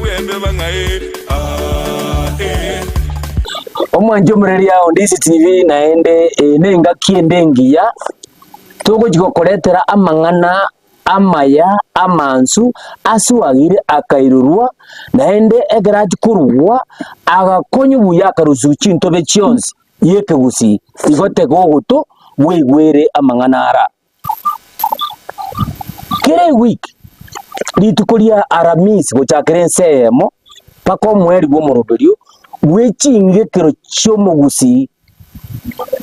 bw'embeba ng'a ee, aa, ee. Omwanchi omoreria Ondisi TV naende eye nengaki ende engiya togochi gokoretera amang'ana amaya amansu aswagire akairurwa naende ekero achia korugwa agakonywa buya akarusiwa chintobe chionsi y'ekegusii igo tega ogoto bweigwere amang'ana ara. Kera ewiki, rituko ria Aramisi gochakera ense eyemo mpaka omoerio bw'omoroberio bwe chingekero chi'omogusii,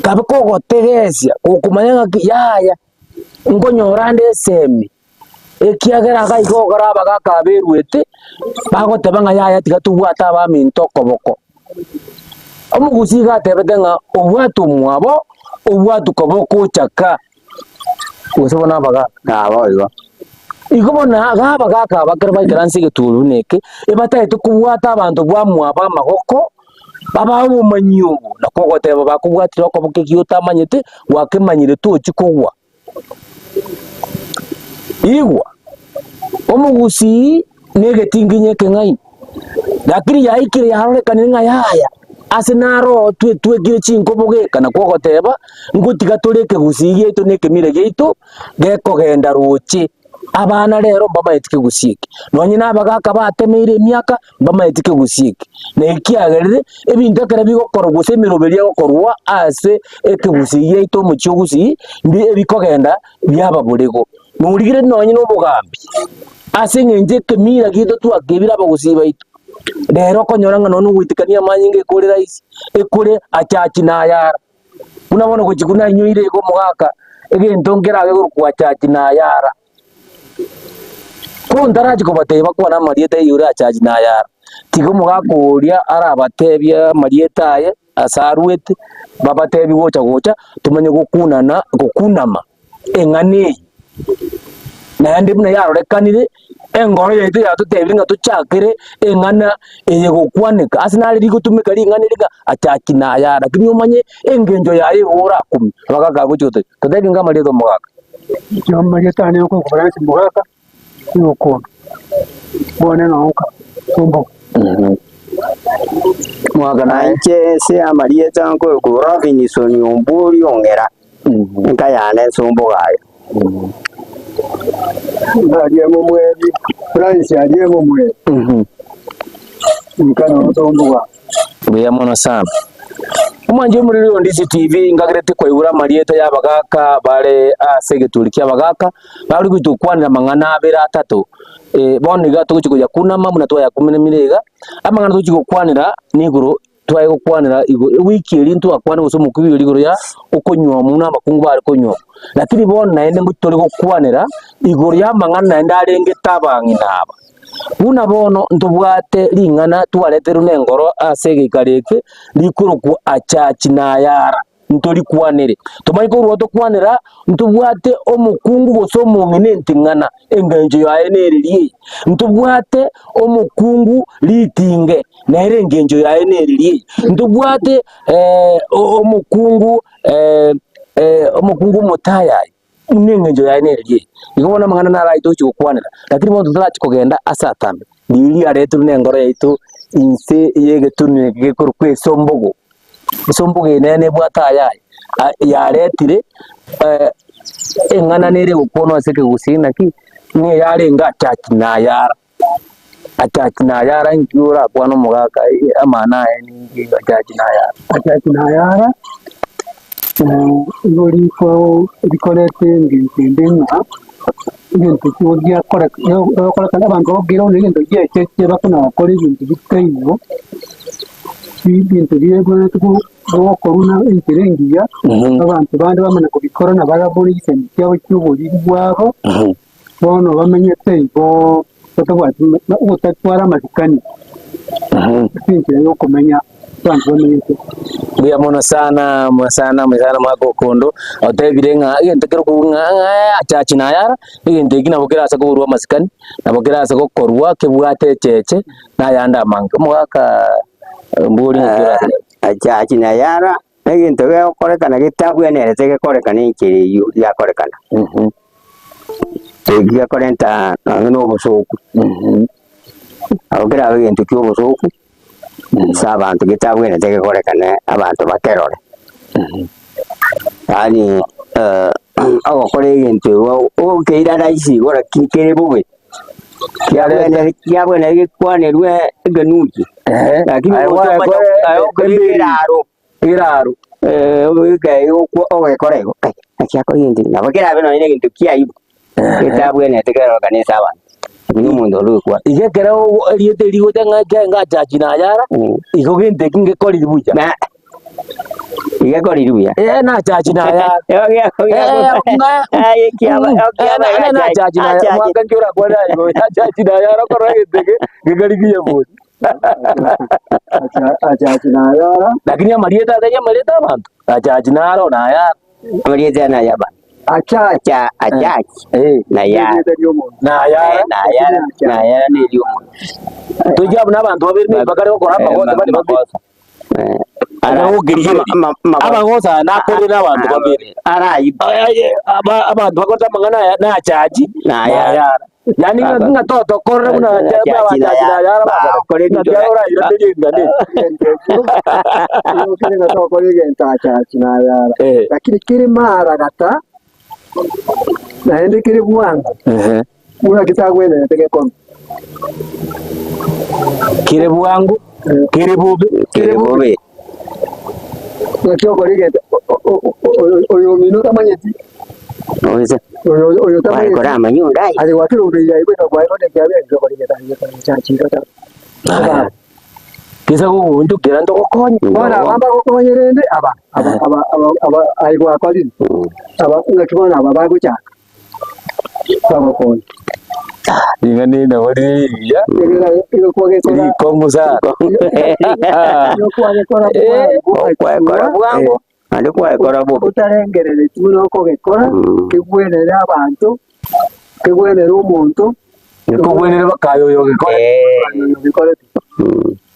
kabe kogotegesia gokomanya ng'aki yaya nkonyora ande esemi, ekiagera iga iga okora abagaka aberuete, bagoteba ng'a yaya tiga tobwate abaminto okoboko. Omogusii iga atebete ng'a obwate omwabo, obwatwe koboko ochaka, gose bono abagaka. Nabo igo. Igo bono iga abagaka aba ekero baikaranse egeturo buna eke, ebatagete kobwata abanto bwamwabo amagoko, babae obomanyi obo, nakwo ogoteba bakobwatire okoboko ekio otamanyete, gwakemanyire tochi kogwa. Igwa, omogusii negetinginyi ekeng'aini, lakini yaikire yarorekanire ng'a yaya, ase naro twetwekire chinkobo geka nakwo ogoteba, ngotiga tore ekegusii giaito na ekemira giaito gekogenda roche. Abana rero mbamaeti kegusii eke, nonye na abagaka batemeire emiaka mbamaeti kegusii eke, na ekiagerire ebinto ekero bigokorwa gose emeroberio egokorwa ase ekegusii giaito omochie o gusii, mbi ebikogenda biaba borego. Norigereria nonye na obogambi, ase eng'encho ekemira giaito twakebire abagusii baito, rero okonyora ng'a nonye na ogoitikania amanyinga ekore rahisi, ekore achachi na ayara. Buna bono gochia buna nainyoire iga omogaka, egento nkerabe korokwa achachi na ayara. Ko ntarachia kobatebia bakwane amarieta aye achachi na ayara, tiga omogaka oria arabatebie amarieta aye ase arwete, babatebie gocha gocha tomanye gokunana gokunama eng'ana eye. Naende buna yarorekanire, engoro yaito yatotebire ng'a tochakere eng'ana eye gokwaneka, ase nare rigotumeka ring'ana eri ng'a achachi na ayara, lakini omanye engencho yaye igo orakumie, abagaka agochia gotebia, totebi ng'a amarieta omogaka. Inche amarieta ane okorokwa Francis Mogaka, Okondo, bono nonka Sombogo. Omogaka naye. Inche ase amarieta nkorokwa Robinson Ombori Ong'era. Enka yane ensomboga aye. Aria momwebi, Francis aria momwebi, inka nsomboga. Mbuya mono sana. Omwanchi omoriri o Ndisi TV ngagerete koigura amarieta y'abagaka bare ase egeturi ki'abagaka bare goitokwanera amang'ana abere atato. Eh, bono iga togochi koyakunama buna twayakuminamire iga, amang'ana togochi gokwanera nigoro Twaye gokwanera igo ewiki eria ntwakwane gose omokubi oria igoro ya okonyuomwa buna abakungu bare konyuomwa. Lakini bono naende ngochi tore gokwanera igoro y'amang'ana naende arengete abang'ina aba. Buna bono ntobwate ring'ana twareterwe nengoro ase egeikaro eke rikorokwa Achachi Nayara. ntorikwanere. Tomanye korwa tokwanera ntobwate omokungu gose omong'ina enting'ana, engencho yaye nereri eye. Ntobwate omokungu ritinge, nere engencho yaye nereri eye. Ntobwate omokungu omokungu omotayayi, buna engencho yaye nereri eye. Igo bono amang'ana naro ayio togochi gokwanera, lakini bono totarachia kogenda ase atambe, riria riaretirwe na engoro yaito inse y'egetunwa eke gekorokwa esombogo. Esombogo eye nere nebwate ayaye, yaretire eng'ana nere egokwanwa ase ekegusii naki, ng'a eyarenge achachi nayara, achachi nayara inki orakwane omogaka amang'ana aye ninki achachi nayara. Achachi nayara, nigo riko rikoreta engencho ende ng'a, egento ekio giakoreka gegokorekana abanto bakogera buna egento giacheche bakona gokora ebinto bitaiyo. Ebinto biebwenerete gokorwa na enchera engiya, abanto bande bamanya kobikora na barabwo chisemi chiabo chia oboriri bwabo, bono bamenyete igo batabwati ogotatwara amasikani ase enchera ya okomenya abanto bamenyete. Mbuya mono sana, mbuya sana, mbuya sana omogaka Okondo, otebire ng'a egento kere okobua ng'a ng'a achachi nayara, egento eki nabo kerase koborwa amasikani, nabo kerase gokorwa kebwate echeche. nayande amange. Omogaka mbori ng'aki oratebe. Achachi na yara, egento gegokorekana getabwenerete gekorekane enchera eyio giakorekana. Eki gekorenta nonye na obosooku. Nabo kerabe egento kia obosoku, ase abanto getabwenerete gekorekane abanto bakerore. Yaani ogokora egento igo ogokeira rahisi igo lakini kere bobe, kiabwenerete kiabwenerete gekwanerwe ekenuchi, lakini Aye gocha gwaye omanye kore aye okobeka emberi. eraro. Eraro. Obeke igo okwo ogekora igo, kai naki akora egento eke, nabo kerabe nonye na egento kiaye getabwenerete kerorekane ase abanto, lakini omonto onde ogokwana. Iga ekero erieta eri rigocha ng'a ekiagera achachi nayara, igo gento eki ngekoriri buya. Na igekoriri buya. Eh, nachachi nayara. Nachachi nayara, mwaka nki orakwane aye igo, nachachi nayara okorora egento eke gekari buya bori. Achachi nayara. Lakini amarieta atari amarieta abanto, achachi naro nayara. Amarieta aya nayaba. Achachi. Acha achachi Eh, nayara. Erieta ri'omonto. nayara. Nayara nayara neri omonto. Tochia buna abanto babere maybe bakare gokora amagoso bare babere. Amagoso aya nakorire na abanto babere. Abanto bakorete amang'ana aya nachachi nayara. Yaani ng'a ng'a totokorere buna abachachi nayara bakore. Ng'a kiagera orairanerie ring'ana eri. Nigo kere ng'a tokora egento achachi nayara. Lakini kere maragata naende kere bwango buna getagwenerete gekorwe. Kere bwango, kere bobe. Kere bobe. Naki okora egento oyo omino otamanyeti, Oise. oyo oyo otamanyeti, Kwaye koramanya onde aye. aye gwakire obeire aye goika kwaye onde ekiagera egento okora egento aye egento chachire ota. Gese gogoonchokera ntogokonye. Bono aba mbagokonye rende aba aba aba aba aba aye gwakorire, aba ng'aki bono aba bagochaka bagokonye. Ring'ana eri nabo rire rigiya, Ekiagera igo kwagekora rikong'u sana. igo kwagekora bwango Kwekora bwango, naende kwekora bobe. otarengerereti buna okogekora, kegwenere abanto, kegwenere omonto, Kogwenere bakaye oyo ogekore. oyo ogekorete.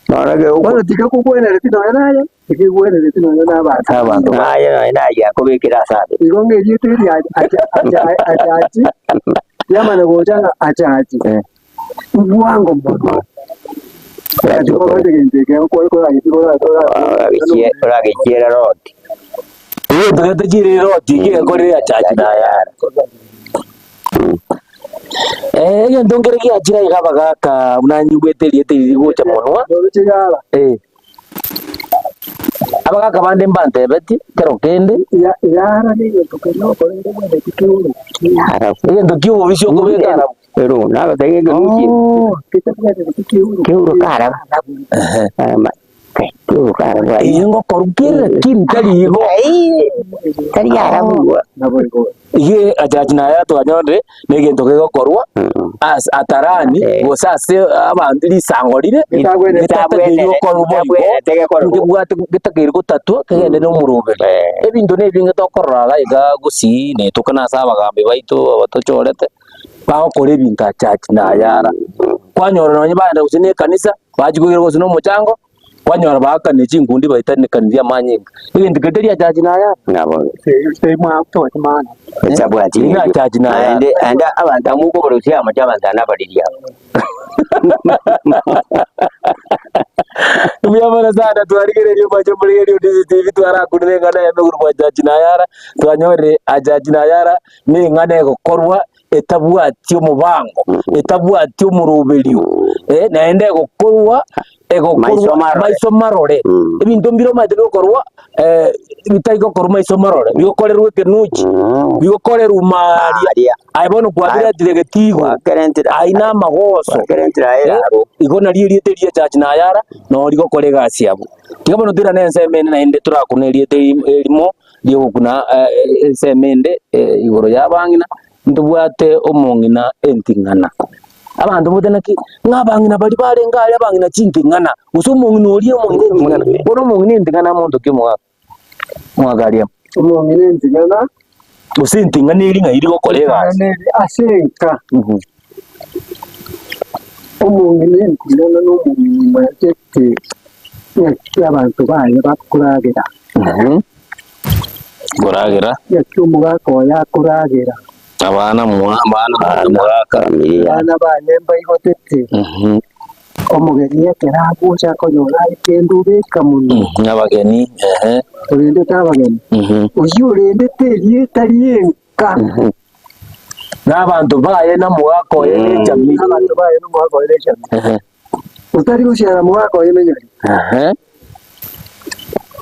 Bono geuko. Bono tikakogwenereti nonya naye, tikegwenereti nonya na abanto. Abanto. Naye nonya naye akobekera ase abe. Igo ng'a erieta eri acha- acha- achachi, riamanya gocha ng'a achachi, bwango mono. Oragechiera Loti. Egento getachire Loti gekorire achachi nayara. Egento nkere giachire aiga abagaka buna nyigwete erieta eri rigocha monwa, abagaka bande mbantebeti kero kende, egento kia obobisi okobeka arabwo. Ero nagotebia ekeguchi keuro karaba keuro karaba Eye ngokorwa kera kiri tari igo. Tari arabwo. Iga achachi naye atwanyorire na egento kegokorwa ase atarani gose ase abanto risango rire getategeiri gokorwa boigo nkebwate getakeire gotatwa kegende na omoroberi. Ebinto na ebinge tokorora iga iga gusii naitoka na ase abagambi baito abatochorete. Bagokora ebinto achachi na ayara, kwanyora nonye bagenda gose na ekanisa, bachia koira gose na omochango, kwanyora baakane chinkundi baitanekanirie amanyinga. Egento keria teri achachi na ayara. Nabo. Echabwati Eri achachi na ayara. Naende naende abanto amo okobarusia amache abanto aya nabariri aba. Mbuya mono sana twarigereria omoche omorigereria o DCTV twarakunire eng'ana ya emeguru bwa achachi na ayara, twanyorire achachi na ayara. Neng'ana egokorwa etabwati omobango, etabwati omoroberio, eh, naende egokorwa Maiso egokorwa marore. maiso marore. Ebinto mbire omanyete bigokorwa bitari gokorwa maiso marore, bigokorerwa ekenuchi, bigokorerwa maaria. Maaria. Aye bono kwabiretire getigo, Gwakerentire ayio na amagoso. gwakerentire aye eraro. Igo nario erieta eria echachi nayara, noo rigokora egasi abwo. Tiga bono toirane ensemo ende naende torakune erieta erimo. ri'ogokuna ensemo ende igoro y'abang'ina, ntobwate omong'ina enting'ana. Abanto bote naki, ng'a abang'ina baria barenge aria abang'ina chinting'ana, gose omong'ina oria omong'ina enting'ana. Bono omong'ina enting'ana monto ki omogaka? Omogaka aria. Omong'ina enting'ana. Gose enting'ana eria ng'ai rigokora egasi. Enting'ana eria ase enka. Omong'ina enting'ana na omong'ina omanyete ng'aki abanto baye bakoragera. Koragera. Ng'aki omogaka oye akoragera. Abana mwa abana mwa omogaka. Abana baye mbaigotete. Omogeni ekero agocha akonyora are kende obeka mono. Abageni, ehe. Orendete abageni. Oyio orendete erieta ri'enka. Na abanto baye na omogaka oye ne echamii. Abanto baye na omogaka oye ne echamii. Otari gosiara mogaka oye menyari.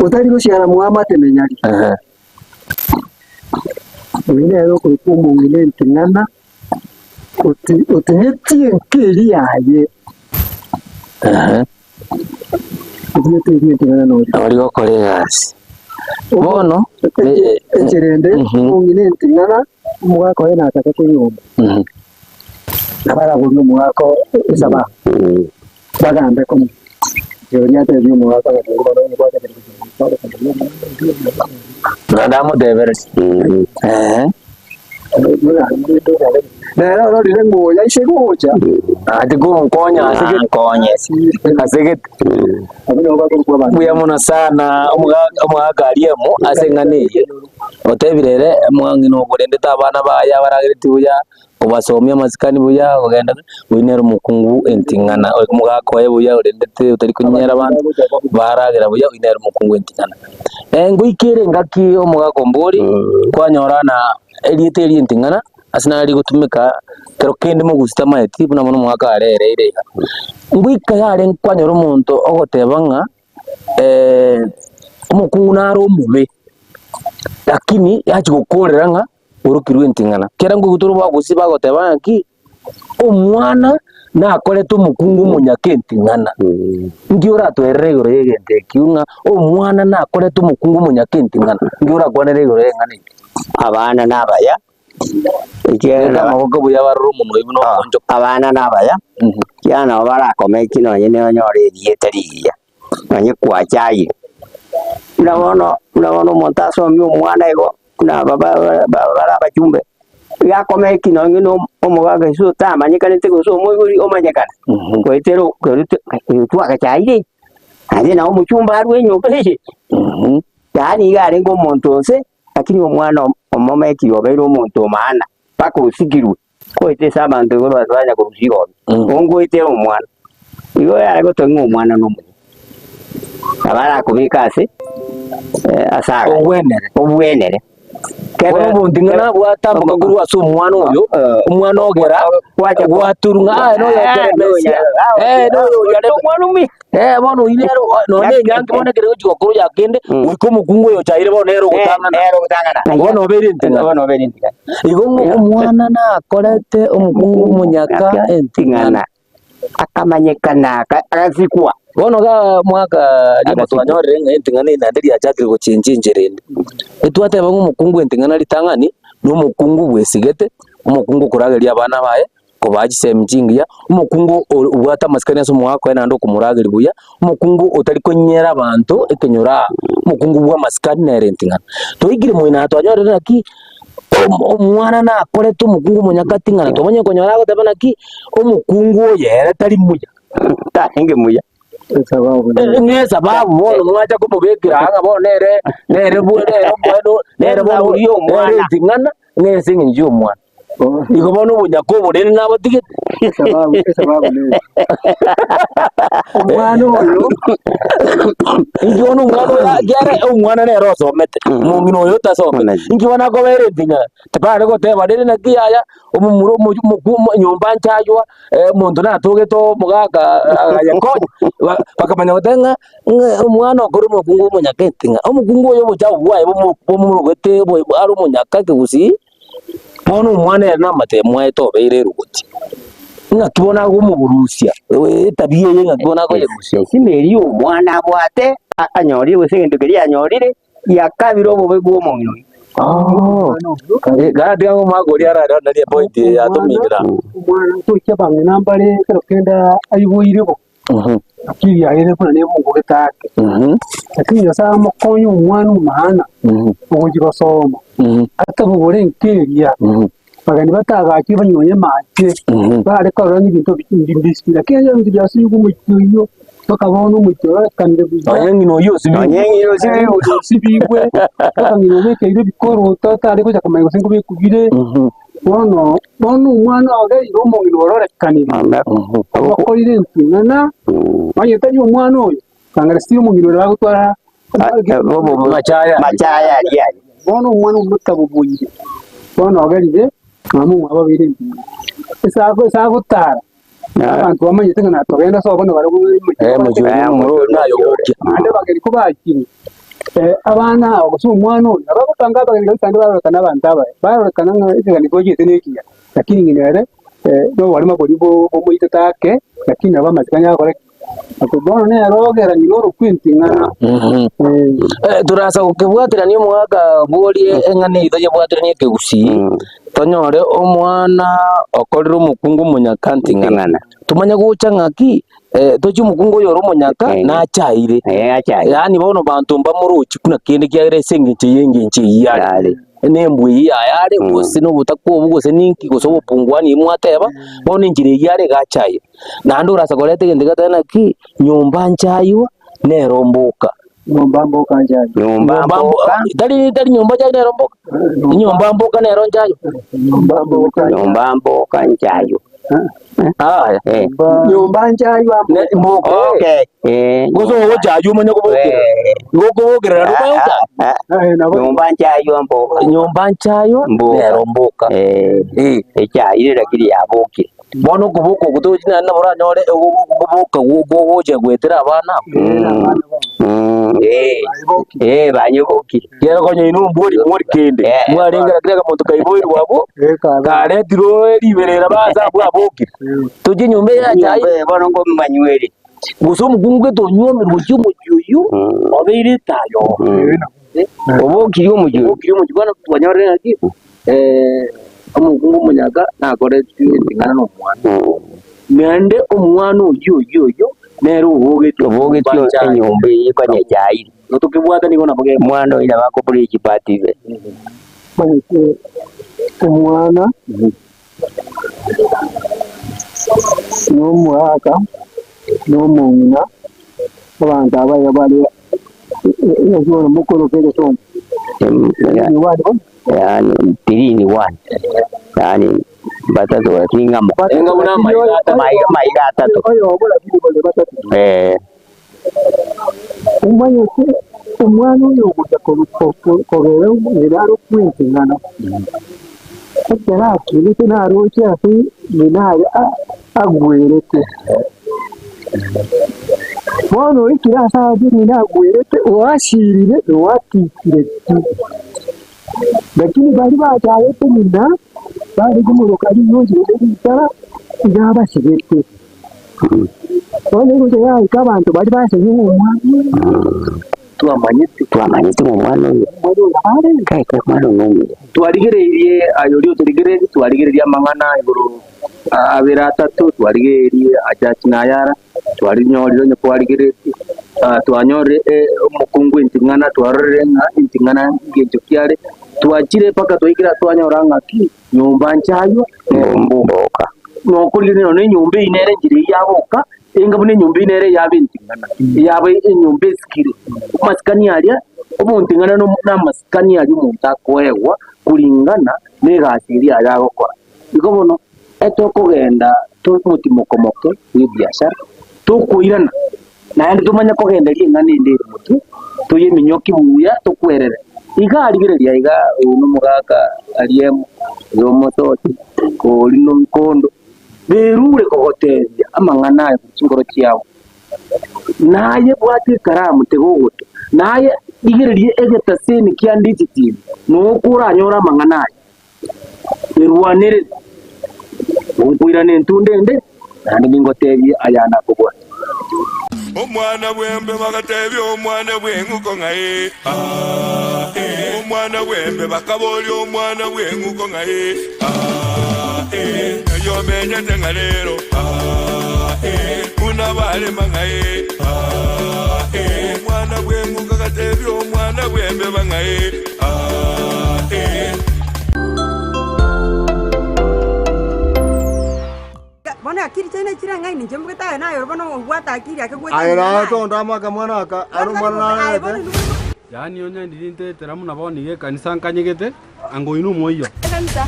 Otari gosiara moamate menyari. Oyo nere okorokwa omong'ina enting'ana, otinyetie enka eria yaye. Otinyete eria enting'ana noria. Ori gokora egasi. Bono, Enchera ende, omong'ina enting'ana, omogaka oye nataka konyuoma. Nabo araborie omogaka esabato, bagambe komo. Rirorio atebie omogaka ng'a nigo bono nibwate Naende amotebererie. Eeh. Nere ororire ng'a oyo aise gocha, Ati konkonya ase gete. Ankonye. Ase gete. Abwo nabo bakorokwa abanto. Mbuya mono sana omogaka omogaka Ariemo ase eng'ana eye. Otebire ere omong'ina oborendete abana baye abaragereti buya. Kobasomia amasikani buya, kogenda oyio nere omokungu enting'ana, omogaka oye buya orendete otari konyera abanto, baragera buya oyio nere omokungu enting'ana. Ngoika ere engaki omogaka ombori, kwanyora na erieta eria enting'ana, ase naro rigotumeka kero kende mogusi tamaeti buna bono omogaka arereire iga. Ngoika yarenge kwanyora omonto ogoteba ng'a omokungu nare omobe, lakini yachia gokorera ng'a orokirwe enting'ana. Kera ngoigwa tore bagusii bagoteba ng'aki, omwana nakorete omokungu omonyaka enting'ana. Nki oratwerere igoro ya egento ekio ng'a omwana nakorete omokungu omonyaka enting'ana, nki orakwanere igoro ya eng'ana eyio? Abana nabaya, ekiagera Beka amaboko buya barore omonwa oyio buna okoonchoka. Abana nabaya, ekiagera nabo barakomeki nonye nonyore erieta rigiya. Nonye kwachaire. Buna bono, buna bono omonto asomie omwana igo, buna aba bare abachumbe, iga akome eki nonye na omogaka gose otamanyekanete gose omoibori omanyekane, goetera okerute oyo twagachaire, naende nabo omochumba arwe enyomba eye, yaani iga arenge omonto onse, lakini omwana omomekire obeire omonto o maana, mpaka osikirwe. Goeta ase abanto igoro ase banya korusia igoro, ongoetera omwana. Igo yare gotogia ng'a omwana nomuya. Nabo arakobeka ase ase agaya. Obwenere. Obwenere. Bono omonto ng'a nabwate amboka korwa ase omwana oyo, omwana ogera gwaturwa ng'a aye noyo okeremesia, eh noyo oyare Omwana omuya. Eh bono oyio nere nonye na enyangi bono ekero egochia gokorwa ya kende, goika omokungu oyo ochaire bono nere ogotang'ana. Nere ogotang'ana. Bono obeire enting'ana. Bono obeire enting'ana. Igo ng'a omwana nakorete omokungu omonyaka enting'ana. Akamanyekana agasikwa. Bono iga omwaka riria twanyorire ng'a enting'ana eye naende riachakire gochenchia enchera ende. Etwateba ng'a omokungu enting'ana ritang'ani, na omokungu bwesigete, omokungu okorageria abana baye, kobaa chisemi chingiya, omokungu obwate amasikani ase omogaka oye naende okomorageria buya, omokungu otari konyera abanto ekenyoro aa, omokungu bwa amasikani nere enting'ana. Toikire moino aa twanyorire naki, omwana nakorete omokungu omonyakati ng'a tomanye konyora agoteba naki, omokungu oyo ere tari muya. Tarenge muya. Ng'a esababu bono mwacha komobekera aa ng'a bono nere nere nere nere bono nere enting'ana, ng'a ase eng'encho ya omwana. Igo bono obonyaka obonene nabotigete. Esababu, esababu neye. Omwana oyo Inki bono omwana oyo ekiagera omwana nere osomete, omong'ina oyo otasomete, inki bono akobera enting'ana? Tibare goteba rende naki yaya, omomura omochie omokwo omo nyomba nchaywa, omonto natogete omogaka agayekonya, ba- bakamanya goteba ng'a ng'a omwana okore omokungu omonyaka enting'ana. Omokungu oyo obochafu bwaye bomo bomorogete obo are omonyaka ekegusii. Bono omwana ere namatemo aye tobeire erogoti, ng'aki bono agomorusia etabia eye ng'aki bono akoyerusia. Esime eria omwana abwate anyorire gose egento keria anyorire giakabire obobe bwa omong'ina oyio. Gaki tiga omwaka oria araranarie epoint eye yatominera. Omwana toikia abang'ina mbare ekero kende aiboire bo. Akili yaye ere buna nebungogete ake. Lakini Nyasae amokonye omwana omwana ogochia gosoma, atabogore enka eria, bageni batagachire banywe amache, bare korora ng'a ebinto mbisi, lakini onye ebinto biasibigwe omochie oyio, mpaka bono omochie ororekanire buya. Nonye ng'ina oyio osibigwe. Nonye ng'ina osibigwe. Osibigwe, mpaka ng'ina obekeire ebikoroto otare gocha komanya gose nkobekwa bire. Bono, bono omwana ogeire omong'ina ororekanire, omokonyi. okorire enting'ana, onye tari omwana oyo, kang'ana siri omong'ina oria bagotwara Machaya Machaya aria aria. Bono omwana omotaboboire, bono ogerire mama omwabo abeire enting'ana. Ase ase agotara, abanto bamanyete ng'a natogenda sobo nabarabwo Eh, mochie oyio omomura oyo naye ogokia. Naende abageni kobachire, abana aba gose omwana oyo, nabo bagopanga abageni kabisa naende barorekana abanto abaye, barorekana ng'a ekegeni gochiete na ekiya, lakini ng'ina ere noborema boria bomoitete ake, lakini nabo amasikani agokora ki? Ako bono nere ogera ng'ina orokwe enting'ana. Torasa gokebwaterania omogaka borie eng'ana eyio toyebwateranie ekegusii, tonyore omwana okorire omokungu omonyaka nting'ana. Tomanye gocha ng'aki, tochie omokungu oyo ore omonyaka nachaire. Yaani bono banto mbamorochi buna kende kiagera ase eng'encho eye eng'encho eyio are. Nembwa eyio yaye are, gose na obotaka obwo gose ninki gose obopungwani eyio mwateba, bono enchera eyio are iga achaire. Naende orase koreta egento getari naki, nyomba nchaywa nero mboka. Nyomba mboka nchaywa. Nyomba mboka. Tari tari nyomba nchaywa nero mboka? Nyomba mboka nero nchaywa. Nyomba mboka. Nyomba mboka nchaywa. Aya. Eh. Nyomba nchaywa Ne- mboka. Okay. Eh. Gose ogochaywa omanye kobokerera. Eh. Igo okobokerera naende omanye gochaywa. Ah, ah. nabo Nyomba nchaywa mboka. Nyomba nchaywa Mboka. nero mboka. Eh. Eh. Echaire lakini yabokire. Bono okoboka okwo togochi naende nabo oranyore ogoboka gogocha goetera abana aba. Eh, banyebokire. Ekiagera konya inwe mbwori mwori kende, Eh. mwarenge lakini akamonto kaiboirwe abwo, karetirwe riberera baase abwo abokire. Tochie nyomba eye yacha Nyomba eye bono nkomanywere. Gose omokungu gete onywomirwe gochia omochie oyio, obeire etayo oo. Obokirie omochie oyio. Obokirie omochie bono twanyorire ng'aki, omokungu omonyaka nakoreti eting'ana na omwana. Naende omwana oyio oyio oyio, nere obogetie Obogetie enyomba eye konya echaire. Igo tokebwata nigo nabo geke. Omwana oyo nabo akobora echibati ibere. Omanyete omwana na omogaka na omong'ina, abanto aba iga bare bono mokoroka egesongo. Yaani three in one, yaani batato lakini ng'amo. Enga buna amaiga atato. Amaiga atato. Oyomo lakini bare batato. Eh. Omanyete omwana oyo ogocha kogera ng'ina arokwe enting'ana, ekero akinete naroche ase ng'ina aye agwerete. Bono oikire ase aria ng'ina agwerete, oasirire na oatikire pi. Lakini baria bachagete ng'ina, bare komoroka ring'ochi gose ritara, iga abasibete. Bono egocha yaika abanto baria basegete ng'a omwana oyo Twamanyete. Twamanyete ng'a omwana oyo omwana oyo nabo arenge. Kai kai omwana oyo nomuya. Twarigereirie aye oria otorigereiri, twarigereirie amang'ana igoro abere atato, twarigereirie achachi na ayara, twarinyorire onye kwarigeretie, twanyorire omokungu enting'ana, twarorire ng'a enting'ana ngencho ki are, twachire mpaka twaikire ase twanyora ng'aki. Nyomba nchaywa nero mboka. Nokorigereria nonya enyomba eyio nere enchera eyio yaboka, enga buna enyomba eyio nere eyaba enting'ana, eyaba enyomba esikire. Amasikani aria, obonting'ana na amasikani aria omonto akoegwa kuringana na egasi eria yaye agokora. Igo bono, etokogenda tomotimoko moke bwa ebiashara, tokoirana Naende tomanye kogenderia eng'ana ende ere motwe, toyeminyokie buya tokwerere. Iga arigereria iga oyo nomogaka ariemo, oyo omosochi, ori nomokondo, berure kogotebia amang'ana aya korwa chinkoro chiabo. Naye bwata ekaramu tiga ogotwa, naye rigereria egetaseni kia ndititini, noko oranyore amang'ana aya. Erwanerere, gonkoirana entunda ende, naende ningotebie aya nakobwate. Omwana bw'embe bagatebia omwana bw'eng'uko ng'a ee, aa, ee. Omwana bw'embe bakaboria omwana bw'eng'uko ng'a ee, aa, ee. Ng'ai omenyete ng'a rero, aa, ee. Buna barema ng'a ee, aa, ee. Omwana bw'eng'uko agatebia omwana bw'embeba ng'a ee, aa, ee. Bono akiri chiaino chire ng'aini, inche mbwete aye naye ore bono obwate akiri ake goeta Aye ng'ina naye naye. tondo amo akamwana aka, are Bono omwana tari bobe, aye bono nararete. intwe Yaani onye ndiri ntetera buna bono iga ekanisa nkanyegete. Anga oino omoiyo.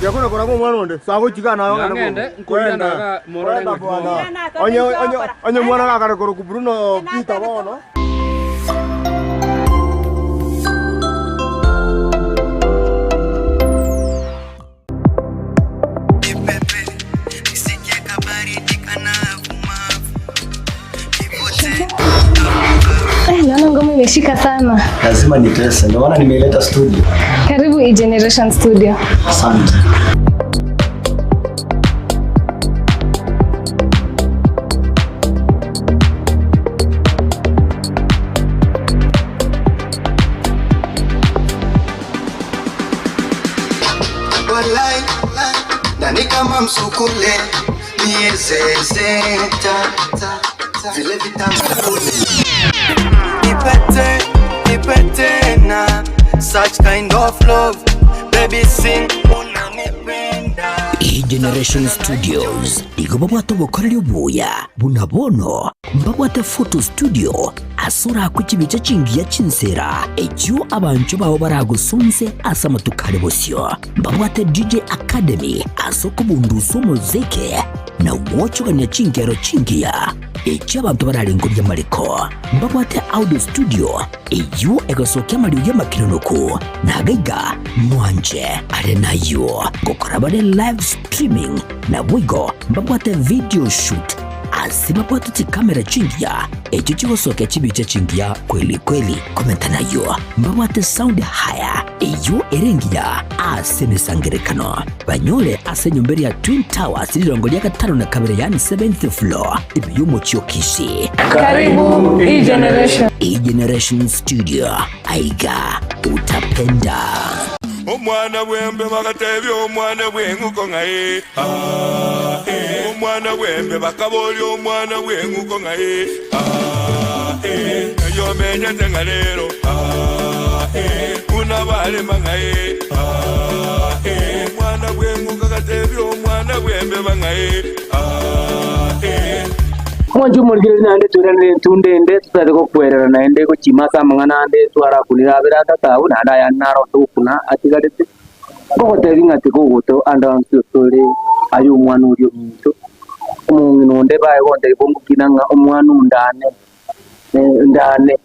Yakuna koraga omwana onde, sagochika naye ogende Yang'ende, bwogo. nkoirana Kwenda, iga morore kwenda ng'aki bwana. bono. Onye onye onye omwana gakare korokwa Bruno Peter bono. Eh, naona ngoma imeshika sana. Lazima nitese, ndio maana nimeileta studio. Karibu E-Generation Studio. Asante. Walai, nani kama msukule miezezeta vile vitamsukule nipete nipete na such kind of love baby sing unanipenda E-Generation Studios igo babwate obokoreri obuya buna bono mbabwate photo studio ase orakwe chibicha chingiya chinsera echio abanchwa bao baragosonse ase amatuko are bosio. Mbabwate DJ Academy ase okobundusa omozeke na gwochogania chinkero chingiya echio abanto bararengorie amariko. Mbabwate Audio Studio eyio egosokia amariogi amakenonoku na agaiga mwanche are nayio ngokora bare live streaming naboigo mbabwate video shoot ase babwate chikamera chingiya echio chigosokia chibicha chingiya kweli kweli. Komenta nayio mbabwate sound haya eyio ere engiya ase emesangerekano banyore ase enyomba eria Twin Towers rirongo ria gatano na kabere yaani seventh floor ime y'omochie o Kisii. Karibu E-Generation. E-Generation Studio aiga utapenda. Omwana bw'embe bagatebia omwana bw'eng'uko ng'a ee, ah, ee. Omwana bw'embe bakaboria omwana bw'eng'uko ng'a ee, ah, ee. Ng'ai omenyete ng'a rero, ah, ee. Buna barema ng'a ee, ah, ee. Omwana bw'eng'uko agatebia omwana bw'embe bang'a ee, ah, ee. Mwanche omorigereria naende toiranere entunda ende totari gokwerera naende gochima ase amang'ana ande twarakunire abere atato abwo naende ayande naro togokuna atigarete. Ngogotebi ng'a tigogoto ande onsi otore aye omwana oria ominto, omong'ina onde baye gontebi bongokina ng'a omwana ondane ndane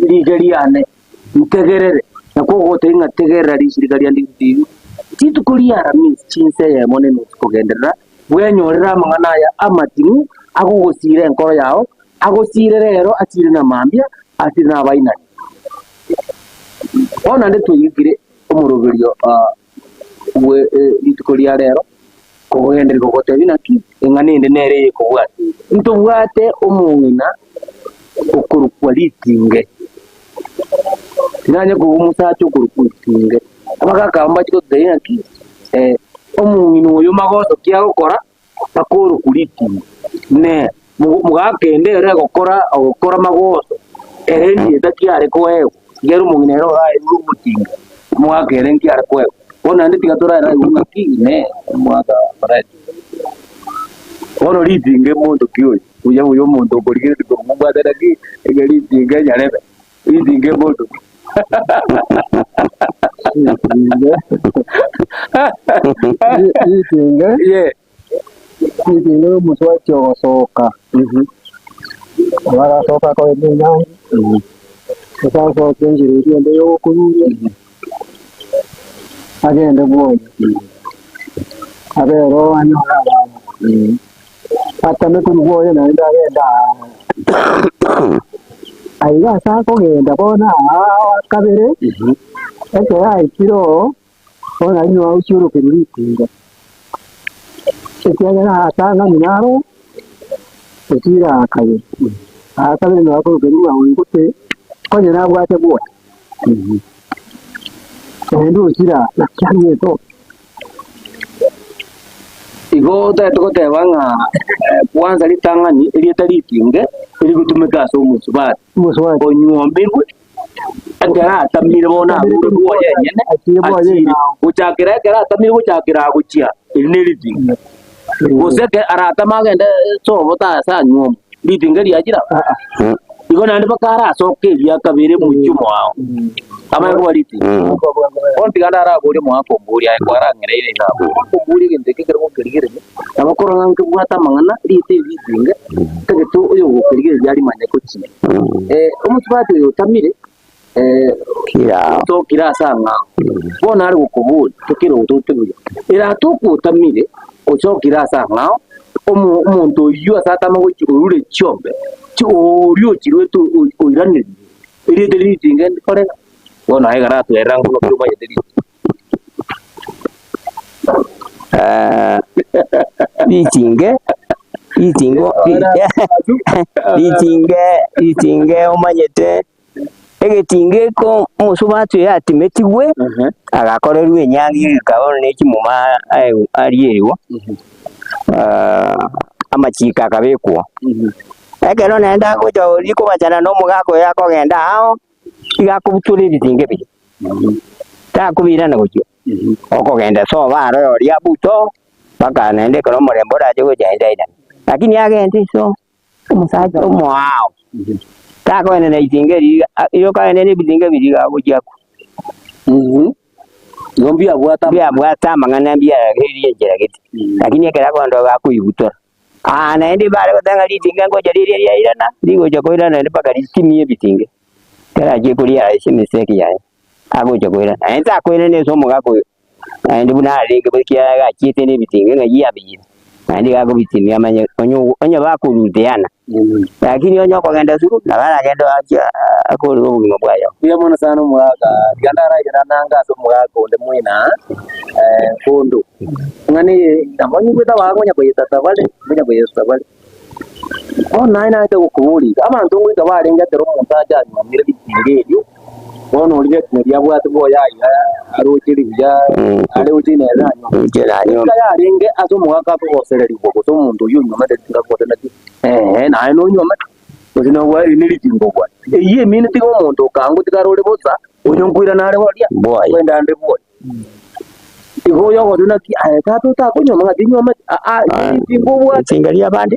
rike riane ntegerere, nakwo ogotebi ng'a tegerera risirika riane rigotebi rituko ria Aramisi chinsa eyemo na enusu kogenderera Bwenyorere amang'ana aya amating'u agogosiira enkoro yao, agosiire rero, asiire na mambia, asiire nabainani. Bono naende twaigikire omoroberio bwe rituko ria rero, kogogendereria gogotebia naki eng'ana ende nere eyekobwata. Ntobwate omong'ina okorokwa ritinge, tinanya koigwa omosacha okorokwa ritinge. Abagaka abwo mbachie gototebia ng'aki, omong'ina oyo magoso ki agokora, akorokwa ritinge. Ne mogaka ende ere egokora ogokora magoso, ere erieta ki are koegwa, ekiagera omong'ina ere oraeirwe omotinga, omogaka ere nki are koegwa. Bono naende tiga toraeraigwe ng'aki, inee, omogaka Fred. Bono ritinge monto ki oyo? Buya buya omonto okorigereria korwa mobwate naki, eke ritinge nyarebe. Ritinge monto ki? Ritinge, Yeah. ritinge omosubati ogosoka, nabo agasoka akogenda enyangi, gose asoke enchera eria ende ya ogokururia, agende bwoye, abe ero anyore abana, atame korwa bwoye naende agende aa. Aiga ase akogenda bono aa kabere, ekero aikire oo, bono aria nigo agochiorokerwa ritinga, ekiagera aatang'ani naro otire aa kabere, aa kabere nigo akorokerwa ng'a oyo gose konye nabwate bwoye, naende ochire aa naki ang'ete oo. Igo otagete goteba ng'a kwanza ritang'ani erieta ritinge erigotumeka ase omosubati Omosubati. onywomirwe ekero atamire bono abure bwoye enyene Achire bwoye achire enao. gochakera ekero atamire gochakera agochia eri ne ritinge gose eke aratame agende sobo tase anywomwe ritinge riachire abwo. Igo naende mpaka arasoke eria kabere mochie omoao. Amanye koba ritinge. Bono tiga ndaraborie omogaka omboria aye kwarang'ereire iga abwo. Omogaka omboria egento eke ekero gokerigereria, nabo korora ng'a nkebwate amang'ana rieta eri ritinge, tagete oyogokerigereria arimanye gochia. Omosubati oyo otamire, otokire ase ang'ao, bono are gokoboria, tokere otote buya. Ere atoka otamire, ochokire ase ang'ao, omo omonto oyio ase atama gochia orure chiombe, chi oria ochirwete oiranerie, erieta riria ritinge ndikore ng'a, bono aye ekero atwerera ng'o naki omanyete ritinge. Ritinge, ritinge ritinge ritinge omanyete egetinge eko omosubati oyo atimetigwe, agakorerwa enyangi egeka bono ne chimuma aewu arierigwa, amachiko akabekwa. Ekero naende agocha oria kobachana na omogaka oyo akogenda ao, iga akobutora ebitinge biria, takobiirana gochia, okogenda sobo aro oria abuto, mpaka naende ekero omorembe orache gocha naende airane. Lakini agende iso omosacha omoao, takogenda na ebitinge ebi iga okagenda na ebitinge biria iga agochia akwe. Igo mbiabwate Mbiabwate amang'ana mbiageria enchera gete, lakini ekero akogenda iga akoibutora. Aa naende bare goteba ng'a ritinge ngocha riria riairana, rigocha koirana naende mpaka ritimie ebitinge, kerachie koria ase emistake yaye, agocha koirana. Naende takoirana ase omogaka oyo, naende buna arenge ekiagera agachiete na ebitinge ng'a yabiyire, naende iga akobitimia amanye onye onye bakoruteana. Lakini onye okogenda sukuru, nabo aragende achie akorere obogima bwaye. Mbuya mono sana omogaka, tiga ndaragera nange ase omogaka onde moino aa, kondo. Ng'a neye nabo nyigwete abagaaka konya koyesasa bare, konya koyesasa bare. Bono naye naete gokoboria iga, abanto ngoika barenge ekero omonto acha anyuomire ritinga erio, bono oria ritinga riabwate boya aiga aroche ribuya, aroche nere nanyuomire. Inche nanyuomire. Goika yarenge ase omogaka akogosererigwa gose omonto oyio onyuomete ritinga akogose naki, eeh naye nonyuomete, gose nobwate ne ritinga obwate. Eyio eminto tiga omonto okangwa tiga arore bosa, onye nkoirana are boria, Bwoye. kwenda ande bwoye. Igo oyo ogotebi naki aye tata otakonyuoma ng'a tinyuometi, aa ritinga obwate. Ritinga riabande.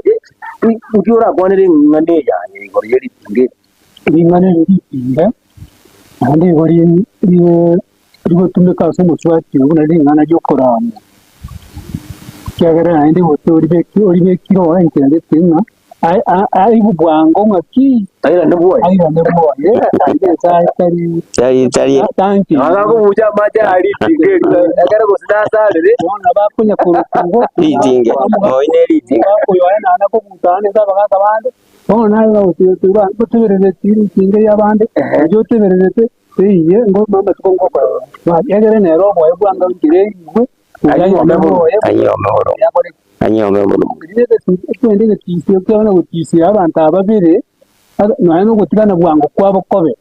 Nki orakwanere eng'ana eye yaye igoro ye ritinga eri? Ring'ana eri ritinga, naende igo ri- ri- rigotumeka ase omosubati oyo buna ring'ana riokoramwa, ekiagera naende gose oribeki oribekire oo enchera gete ng'a ai- a- aigwe bwango ng'aki Airane bwoye. airane bwoye, naende Nyasaye tari Tari tari tancheti. Nabo akobucha amache aya ritinga erio, ekero gose nasarire. Bono bakonya korokwa igo, ritinga. Oyi ne ritinga. bakoyoa naende kobuta ase abagaka bande, bono naye oteberereti ritinga riabande, oyio otebererete Eyio amatuko ngokorora, egere nere oboe bwange enchera eigwe, Anyuome buru, anyuome buru, anyuome buru. Ekende egetisio kiabo na gotisia abanto aba babere, nonya na ogotigana bwango kwabo kobe,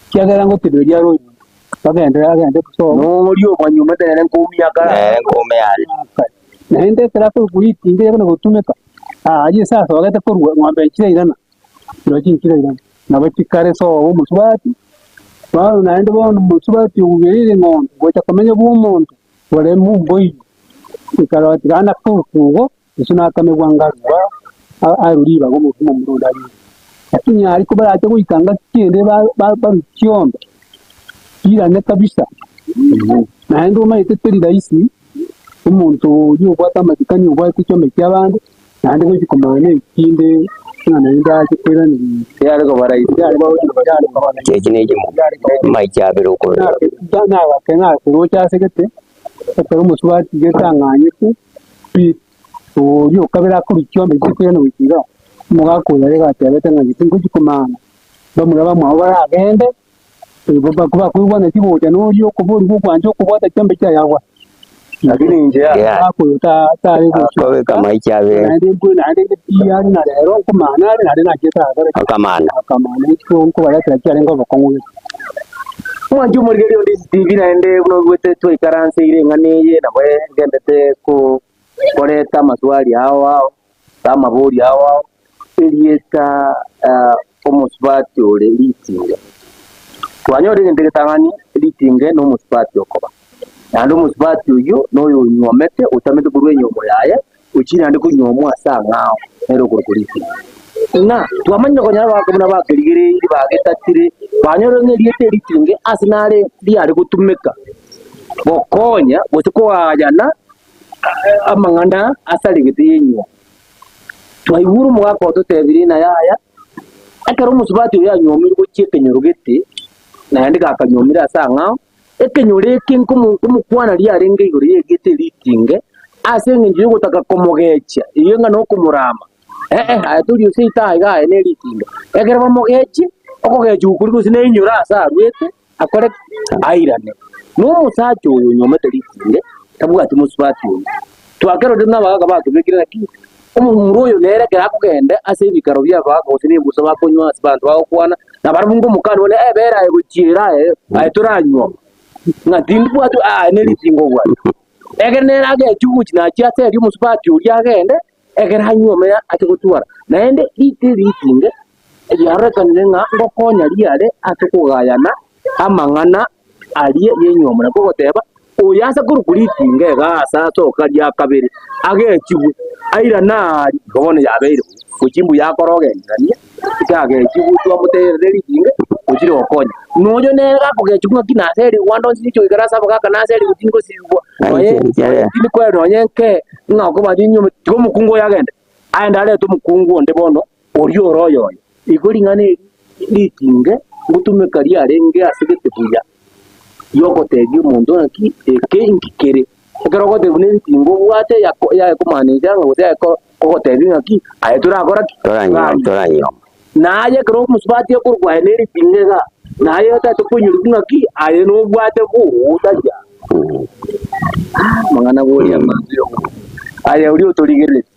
ekiagera ngotebereria are oyonde, bagende agende sobo. Noria omanyuomete nere nkoumia akare. Nere nkoumia are. Naende ekero akorokwa ritinga riabo na gotumeka, aria ase asogete korwa ng'ombe nchirairana, chirochio nchirairana. Nabo chikare sobo omosubati, bono naende bono omosubati obugereire eng'ombe gocha komenya bw'omonto ore momboiyo, ekarora tiga nakorokwa igo, gose nakamegwa ngarua arure ribaga omobui momura onde arue. Lakini aria kobarache goika ngaki kende ba- ba- barue chiombe, chirane kabisa, naende omanyete teri rahisi, omonto oyio obwate amasikani obwate chiombe chiabande, Naende gochia komanya ekinde ng'a naende ache koiraneria. Yare koba rahisi. Eki nekimo amaicho abere okorora. Nagake nakeroche ase gete, ekero omosubati gete ang'anyete pi, oria okabere akorwa chiombe chikoirana gochia igaa, omogaka oyo are gatebete ng'a inche tingochi komanya, bamura bamwabo baragende, bakoigwana chigocha noria okoborigwa okwancha okobwata chiombe chiaye agwa. Lakini inche ya. Yeah. Omogaka oyo ta- tare gochia Akobeka amaicho abere naende mbwe naende pi are na rero nkomana are naende nachiete akore ki? akamana. Akamana ekio nkobaretera chiarenge obokong'u gete. Omwanchi omorigereria onde TV naende buna oigwete twaikaranseire eng'ana eye nabo egendete ko koreta amaswali ao ao, amabori ao ao, erieta omosubati ore ritinge. Twanyora egento egetang'ani, ritinge na omosubati okoba. Naende omosubati oyio noyo onyuomete otamete korwa enyiomo yaye, ochire naende konyuomwa ase ang'ao, nere okorokwa ritinge. Ng'a twamanyire konyora abagaaka buna bakerigereirie bagetatire, banyorire ng'a erieta eri ritinge ase nare riare gotumeka gokonya gose koayana amang'ana asaregete y'enyuomo. Twaigure omogaka ototebirie ng'a yaya, ekero omosubati oyo anyuomirwe gochia ekenyoro gete, naende gakanyuomire ase ang'ao, Ekenyoro eke nkomokwana riarenge igoro y'erieta eritinge, ase engencho y'ogotaka komogechia, eyio ng'a nokomorama. Ee, aye tori ase etaha iga aye neritinge. Ekero bamogechie, okogechigwa koria gose nainyore ase arwete, akore ki? Airane. Na omosacha oyo onyuomete ritinge, tabwati mosubati onde. Twakerorire buna abagaaka bakebekire naki omomura oyo nere ekero akogenda ase ebikaro bi'abagaaka gose na ebusa bakonywa ase abanto bagokwana, na barabwo nkomokani buna ebere aye gochiera aye aye toranywa, ng'a tindibwati aye ne ritinga obwate. Ekero nere agechwe gochia nachia ase erio omosubati oria agende, ekero anyuome ache gotwara. Naende rite ritinge riarorekanire ng'a ngokonya riare ase okogayana amang'ana aria y'enyuomo. Nakwo ogoteba, Oyo ase korokwa ritinga iga ase asoka ria kabere, agechigwe, airane aaria, igo bono yabeire buya, gochia mbuya akore ogenderania, ekagechigwa twamoterera ritinga, ochire gokonya. Na oyo nere gakogechigwa ng'aki nase erigwa ande onsi ninche goikera ase abagaka nase erigwa tingosibwa, nonye tindi koewa nonye nke, ng'a okoba ninyuome, tiga omokungu oyo agende, aende arete omokungu onde bono, oria ore oyoye. Igo ring'ana eri ritinge ngotumeka riarenge ase gete buya ri'ogotebia omonto ng'aki eke inki kere. Ekero ogotebia buna eritinge obwate yako yaye komaanisha ng'a gose yaye ko kogotebia ng'aki aye torakora ki? Toranywa toranywa. Naye ekero omosubati akorokwa aye neritinge iga, naye otagete koinyorigwa ng'aki aye nobwate gotaria. Amang'ana goria amanto yogokumia. Aye oria otorigereretie.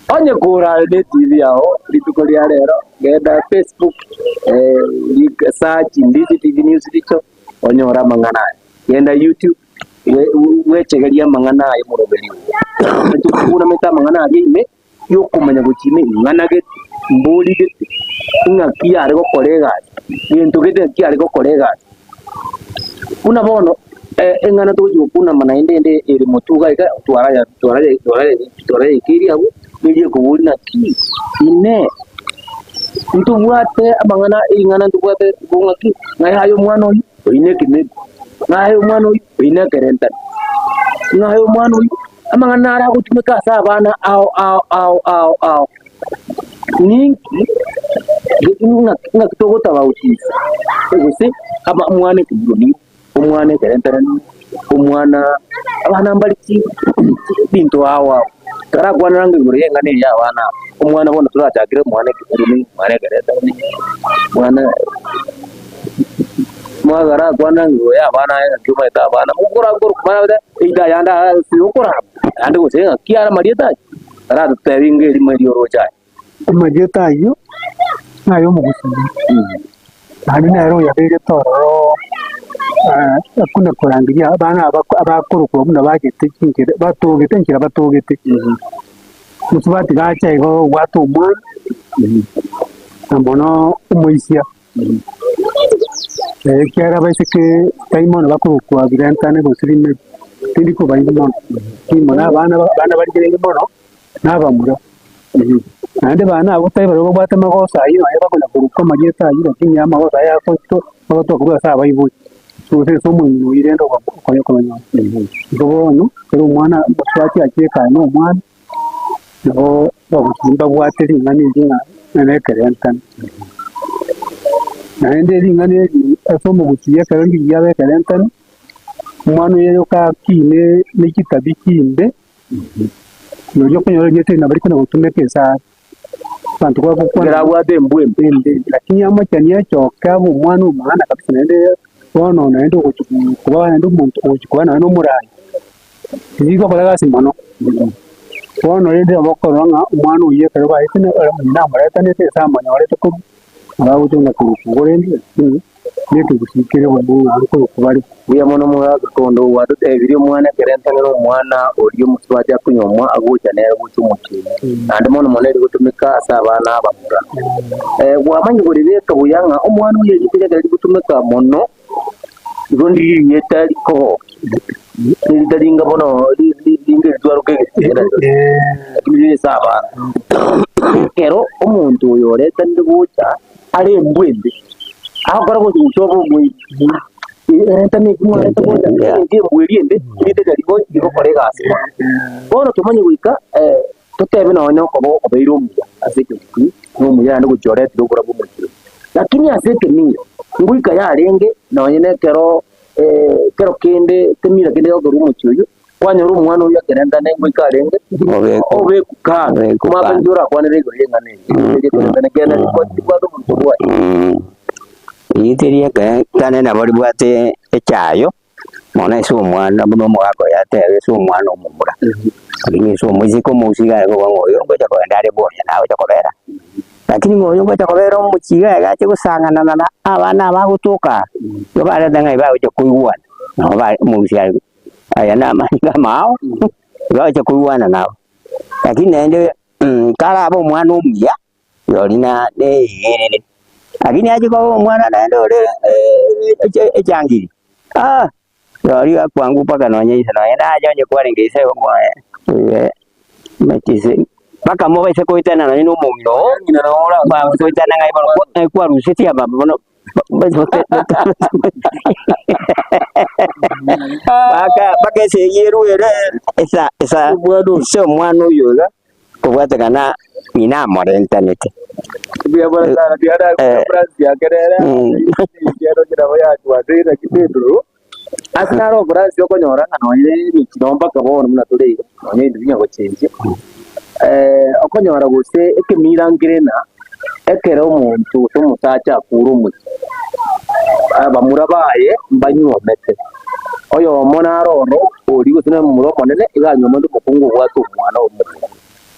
Onye korare ne TV yao rituko ria rero, genda Facebook, search Ndizi TV News Richo, onyore amang'ana aya. Genda YouTube, bwechegerie amang'ana aye omoroberi ogo. Tokunamete amang'ana aria ime, yokomanya gochia ime ing'ana gete, mbori gete, ing'aki yare gokora egasi, gento gete ng'aki yare gokora egasi. Buna bono, eng'ana togochia gokunama naende ende ere motwe iga iga twaraya twaraya twaraya twarayekeirie abwo, neri ekoboria naki inee, ntobwate amang'ana ring'ana ntobwate igo ng'aki, ng'a yaya omwana oyio, oyio na ekemeri, ng'a yaya omwana oyio, oyio na ekerentani, ng'a yaya omwana oyio, amang'ana naro agotumeka ase abana ao ao ao ao ao. Ninki ng'aki togotabautisa gose omwana ekebiro nigo, omwana ekerentera nigo, omwana abana mbare ebinto ao ao. Torakwanera ng'a igoro y'eng'ana eye y'abana aba, omwana bono torachakere omwana ekebiro nigo, omwana ekerentera nigo, omwana mwagarakwana igoro y'abana aye ng'aki omanyete abana, mokorakorwa either ayande ase okorama, naende gose ng'aki are amarieta aya. Aratotebi ng'a erimo erio oroche aye. Amarieta ayio nay'omogusii, naende nere oyaberete ororo akuna korangeria abana aba abakorokwa buna bagete chinchera batogete enchera batogete. Mosubati gacha igo obwate omwana, na mono omoisia. Ekiagera abaiseke tari mono bakorokwa birentane gose rimeri, tindi kobainda mono, lakini mono abana abana barigereire mono, na abamura. Naende abana abwo tari barabwo babwate amagoso ayio nonye bakonya korokwa amarieta ayio lakini amagoso aya agoto agotoka korwa ase abaibori, gose ase omoino oyio rende okonya kobanyora. Igo bono, ekero omwana omosubati achire kare na omwana. Nabo abagusi mbabwate ring'ana eri ng'a nekerentane. Naende ring'ana eri ase omogusii ekero riria riaba ekerentane, omwana oyo oyoka akine ne chitabi chimbe, noria okonyora erieta eri nabo rikona gotumeka ase are. Abanto bagokwana Ekero abwate embwa embe. embe, lakini amachani achoke abe omwana omoana kabisa naende bono naende ogochi koba naende omonto ogochi koba naende omorai. Tibigokora egasi mono. Bono rende nabo okorora ng'a omwana oyio ekero baete na ere omonyene amoretanete ase amonyorete korwa, nabo agocha buna korokwa igo rende lakini na ekegusii kere bono ng'a nkorokwa bare. Mbuya mono omogaka konde gwatotebirie omwana ekero entang'ani omwana oria omosubati akonyomwa agocha nere gocha omochie oyio, naende mono mono eri gotumeka ase abana abamura. Gwamanya koribeka buya ng'a omwana oyo erieta riaye rigotumeka mono. Igo ndiri erieta rikogokia, nerita ringa bono ringa eritwaroka egetinga lakini rire ase abana. Ekero omonto oyo oretanire gocha are embwa embe, agokora gocha gocha obe omoibi, erentane eki mwareta gocha egento embwa eria embe, erieta riria rigo rigokora egasi mono. Bono tomanye goika totebe nonye okoba obeire omuya ase ekegusii, na omuya naende gochia oretire oborabu omochie oyo. Lakini ase ekemira, ngoika yarenge nonye na ekero ekero kende ekemira kende gegokorwa omochie oyio, kwanyora omwana oyio akerentane ngoika arenge, obekwa kando, omwaka inki orakwanere igoro y'eng'ana eye, eri ekerentane kende ribwate oborito bwaye. Rieta eria ekerentane nabo ribwate echayo. Mono ase omwana buna omogaka oye atebe ase omwana omomura, lakini ase omoiseke omousi iga aye koba ng'a oyo ngocha kogenda are bwoye nagocha kobera. Lakini ng'a oyo ngocha kobera omochie iga iga ache gosang'ana na abana aba agotoka aa, igo bareta ng'a bagocha koigwana, nabo bare omousi aye aya na amanyinga amao, bagocha koigwana nabo. Lakini naende karabe omwana omuya. Rirorio neyerere, lakini achia koba omwana naende ore echangiri, ah! Rirorio akwangu mpaka nonye ise nonye naye onye kwarenge ise igo moe ise mpaka mobaise koitana nonye na omong'ina oo, bagoitana ng'ai bono ng'ai kwarusetie aba bono mpaka esegi erwe ere esa esa ase omwana oyo iga. Kobwatekana ng'ina amorentanete. Mbuya mono sana tiga nakumia Francis yake nere ekiagera nabo yatwanseire naki tenduru. Ase naro Francis okonyora ng'a nonye emechie noo mpaka bono buna tore iga nonye ebinto binya gochenjia okonyora gose ekemira nkere ng'a ekero omonto gose omosacha akure omochie, abamura baye mbanyuomete, oyomo naro oro oria gose na omomura omonene iga anyuomete omokungu obwate omwana omomura.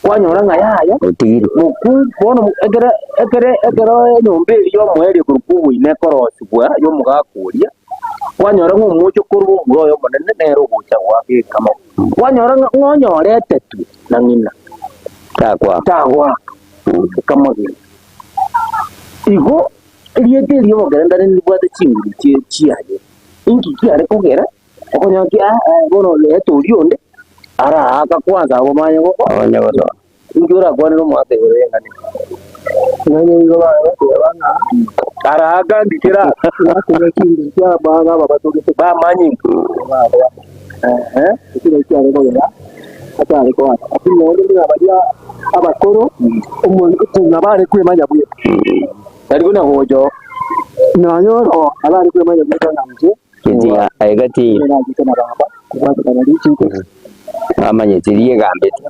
Kwanyora ng'a yaya, Otigire. mokungu bono ekere ekere ekero enyomba eria y'omoerio ekorokwa oboina ekorosigwa y'omogaka oria, kwanyora ng'a omochie okorwa omomura oye omonene nere ogocha goaka ekama. Kwanyora ng'a ng'a onyoretetwe na ng'ina, Tagoaka. tagoaka ekamagena. Igo erieta eria obokerentane niribwate chinguru chie chiaye. Inki kiare kogera okonyora ki aa bono reta oria onde araaka kwanza abwo bamanye gokora Abanye gosoa. Inki orakwanere omogaka igoro y'eng'ana eye? Nonya igo bagoteba ng'a Araaka ngikera bakonywa chinguru chia abana aba batogete bamanye inki. baboa. Ehe. Ekero kiare kogera atare koana. Lakini naende buna baria abakoro omo ng'a bare kwemanya bweka. Tari buna gocha oo. Nonya oro abare kwemanya bweka ng'a inche Tiga aiga ti nachete na baba kobwatekana richiko bamanyete riegambete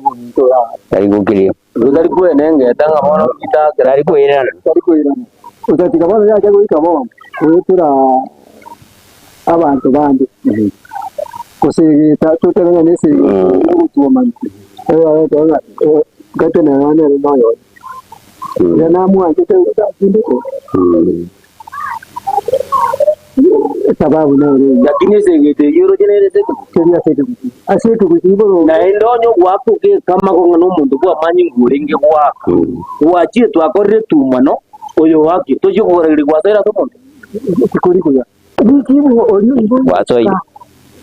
tari gokiria. Tari kwenengeta ng'a bono ritagera. Tari koirana. Tari koirana. Otatiga bono yacha goika bono goetera abanto bande gose egeta totebe ng'a nesegi yogotuomana egoteba ng'a gete nere nere noyoye. Iga namwanchete atindete esababu nere eyio. Lakini ase egento eyio oroche nere ase ekegusii. Teri ase ekegusii. Ase ekegusii boronge. Naende onye ogoaka ogekama ng'a nomonto bw'amanyinga orenge goaka, gwachire twakorire etumano, oyo oakie, tochia kogorageria gwasoire ase omonto? Tikori buya. Richibu oria Gwasoire.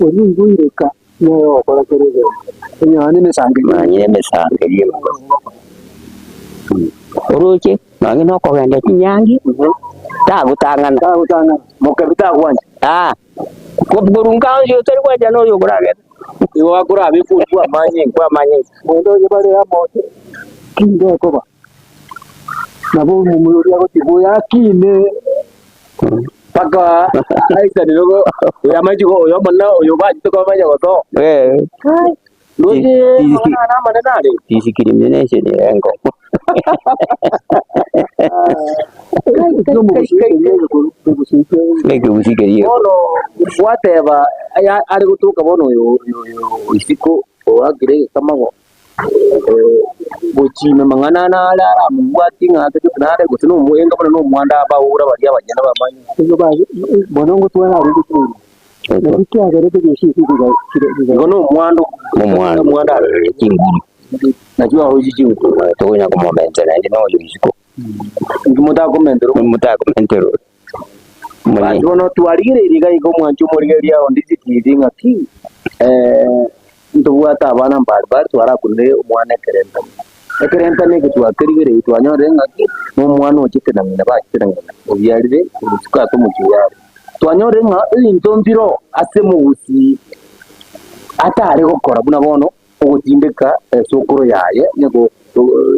oria oigoireka nere ogokora kera egento. Onye nemesangererio. Nonye nemesangererio. Oroche nonye nokogenda chinyangi, tagotang'ana. Tagotang'ana. Mokebi tagwancha. Ah, korwa nka onsi otari gwancha noyo okoragenda. Igo akorabekwa oria bw'amanyinga. Bw'amanyinga. Naende onye bare amo kinde ekoba. Nabo omomura oria agotigwa oyo akine. Mpaka aisanire oyo amache oyo omonene oyo obachete komanya gosoa. Eh. Roche amang'ana aya namanene are. Discrimination engo. Ekegusii keria. Bono gwateba aya are gotoka bono oyo oyo oyo isiko oakire egekamago gochia ime mang'ana aya nare aramobwatie ng'a ase gose nare gose nomoenga buna nomwanda abaura baria abanyene bamanye. Bono ngotwara arenge chinguru, naki kiagerete gesiisi Igo nomwando Omwando omwando are chinguru. Nachio aroche chinguru. Tokonya komomentera naende noyo isiko. Inki motakomentera Motakomentera. But bono twarigereirie iga iga omwancho omorigereria Ondisi TV ng'aki ntobwate abana mbari mbari twarakunire omwana ekerentano. Ekerentano eke twakerigereirie twanyorire ng'aki na omwana ochete na ng'ina bachete na ng'ina obiarire omochiko ase omochie oyo are. Twanyorire ng'a ebinto mbiroo ase omogusii atare gokora buna bono ogotindeka esokoro yaye, nigo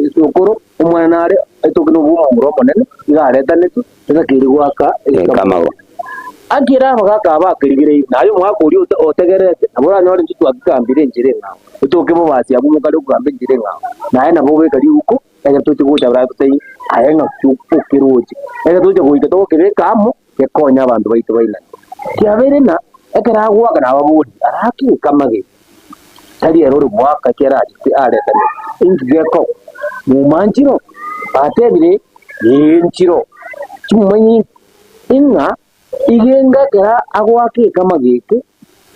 esokoro omwana nare etoke na obomura omonene, iga aretanetwe, etakeire goaka ekamago. Akere abagaka aba bakerigereirie, naye omogaka oria ote otegererete, nabo oranyore intwe twakigambire enchera eng'ao, etoke bobasi abwo mokare okogamba enchera eng'ao, naye nabo obeka riguko, ekero toche gocha baragotebie aye ng'aki okeroche. Ekero togocha goika togokebeka amo, gekonye abanto baito bainane. Kiabeire ng'a ekero agoaka nababori, arake ekamage, tari ere ore goaka ekero arachete aretane, inki gekoba? Muma nchiro? Batebire, ee nchiro. Timomanyeti ng'a igenga ekero agoaka ekamage eke,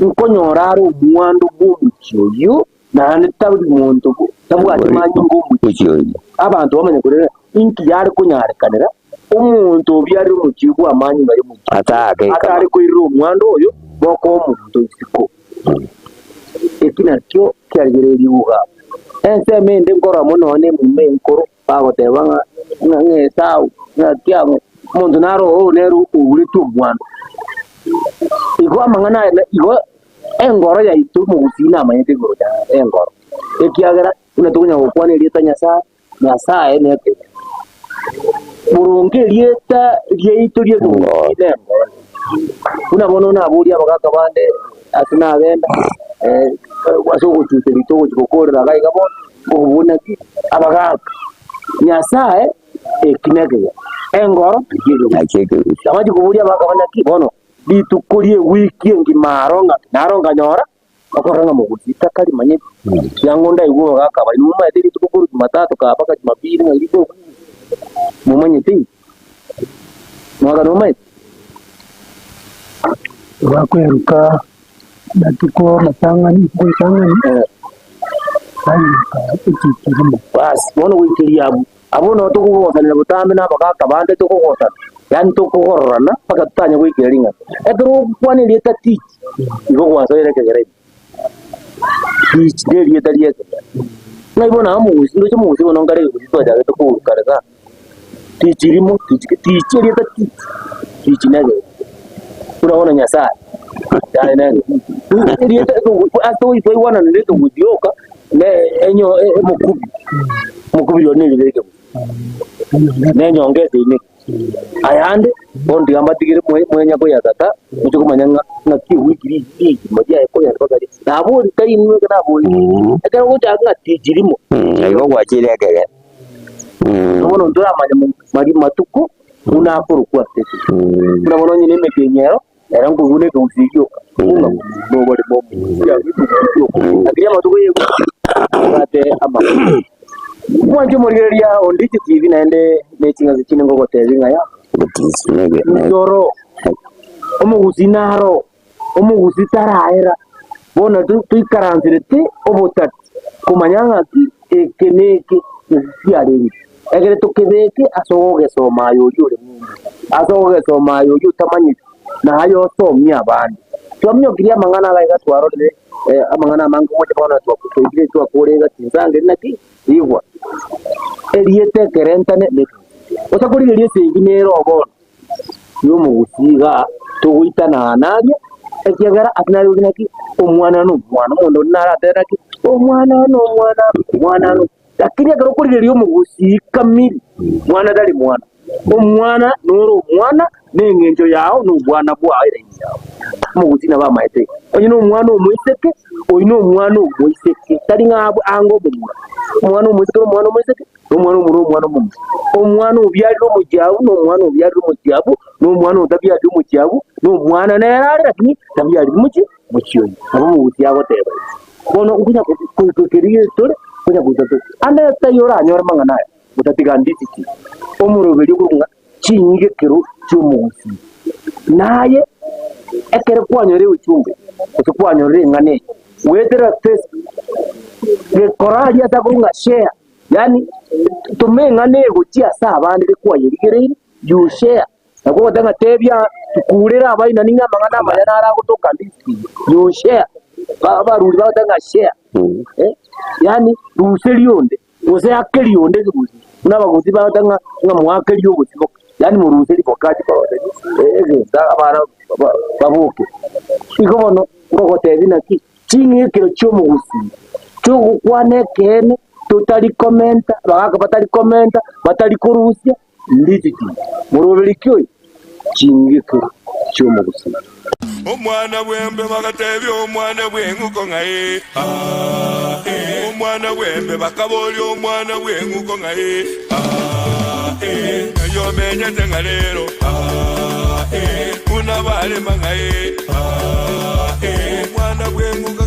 nkonyora are omwando bw'omochie oyio, Naende tari monto tabwati manyinga omochie oyio. Abanto bamanye korera inki yare konyarekanera omonto obiarire omochie bw'amanyinga y'omochie oyio, atare koirera omwando oyo bokoa omonto isiko. Eki nakio kiarigereiri iga. Ensemo ende nkorora mono nonya nemuma enkoro bagoteba ng'a ng'a Esau ng'aki amo omonto naro oo nere ouretwe omwando. Igo amang'ana aya igo Engoro yaito omogusii namanyete igoro ya engoro, ekiagera buna tokonya gokwana erieta Nyasae, Nyasae nekebe. Boronge erieta riaito ria ekegusii ne engoro. Buna bono naboria abagaka bande ase nagenda ase ogochuseria togochi gokorera iga iga bono, nkobuna ki? Abagaka, Nyasae eki nekebe, engoro naki ekegusii. Nabachia koboria abagaka bande naki bono. Rituko ri'ewiki engima aro ng'a naro nkanyora okorora ng'a mogusii takarimanyeti. Riango ndaigwe omogaka aba, inwe momanyete rituko korwa Jumatatu kaa mpaka Jumapili ng'a rituko momanyete inwe? Omogaka nomanyete? Bakweruka amatuko amatang'ani, rituko ritang'ani, bairuka echiki rimo. Basi, bono goikeria abwo, Abwo nao tokogosanera botambe na abagaaka bande tokogosana, yaani tokogororana mpaka totanye goikera ring'ana. Ekero ogokwana erieta teach, igo gwasoire ekegera ime. Teach na erieta ria ekegera. Ng'ai bono aa omogusii, ndoche omogusii bono nkare ekegusii twachagete kourwa kare sana. Teach rimo, teach ki, teach erieta teach, teach na ekegera. Buna bono Nyasaye, Nyasaye na ekegera. Erieta ase twaigwananire ekegusii rioka. Ne enyo emokubi, omokubi oria nerire ekegusii, na enyongo eseine. Ayande, bono tiga mbatigere mwe- mwenya koyatata, moche komanya ng'a ng'aki ewiki ri- rigima riaye kogenda mpaka ri. Nabori tari inwe ekero nabori, ekero ogochaka ng'a tichirimo, Igo gwachire ekegere. bono ntoramanya mo- mari matuko buna akorokwa ase ekegusii. Buna bono onye na emekenyi ero. Ere nkoigwa ekegusii gioka, buna noborimo ekegusii gioka. Lakini amatuko y'ekegusii abwate amang'ana. Mwanche omorigereria Ondichi TV naende ne ching'encho chinde ngogotebi ng'a ya Inchoro omogusii naro, omogusii taraera, bono toikaranserete obotati komanya ng'aki eke na eke kiarenge. Ekero tokebeke ase ogogesoma aye oria ore mumbe, ase ogogesoma aye oria otamanyeti, na aye osomie abande. Twaminyokirie amang'ana aya iga twarorire amang'ana amange gocha bono twaikire twakore iga chinsange naki igwa erieta ekerentane neke. Gose korigereria esegi nere oo bono yomogusii igaa togoitana naria ekiagera ase nare gokina ki omwana na omwana omonto onde naratebe naki omwana na omwana omwana na. Lakini ekero okorigereria omogusii kamiri, mwana tari mwana. Omwana nore omwana, na eng'encho yao na obwana bwao ere ime yao. Omogusii nabo amaete iga. Onye na omwana omoiseke, oyio na omwana omoiseke, tari ng'a abwe ange omomura. Omwana omoiseke na omwana omoiseke, na omwana omomura na omwana omomura. Omwana obiarire omochie abwo, na omwana obiarire omochie abwo, na omwana otabiarire omochie abwo, na omwana nere are lakini tabiariri mochie mochie oyio. Nabo omogusii agoteba iga. Bono nkonya goika keria getore, nkonya goika tore. Ande taiyo oranyore mang'ana aya, otatiga ndisiki, omoroberio okorokwa ng'a chinyigekero chi'omogusii. Naye ekero kwanyorire euchumbe, gose kwanyorire eng'ana eye, goetera Facebook, gekora aria ase akorokwa ng'a share, yaani toma eng'ana eye gochia ase abande riria kwayerigereire, you share. Nakwo ogoteba ng'a tebia kurera abainani ng'a amang'ana amaya naro agotoka ndisi you share abaruri bagoteba ng'a share eh, yaani ruseria onde gose akeria onde ekegusi buna abagusii bagoteba ng'a ng'a moakerie obosie boka yaani moruserie boka ache koroseria egento abana baboke. Igo bono ngogotebia naki ching'ekero chi'omogusii chi'ogokwana ekeene totari komenta abagaka batari komenta batari korusia. Ndititi, moroberi ki oyo? Ching'ikero chi'omogusii. Omwana bw'embe bagatebia omwana bw'eng'uko ng'a ee, aa, ee. Omwana bw'embe bakaboria omwana bw'eng'uko ng'a ee, aa, ee. Ng'ai omenyete ng'a rero, aa, ee. Buna barema ng'a ee, aa, ee. Omwana bw'eng'uko.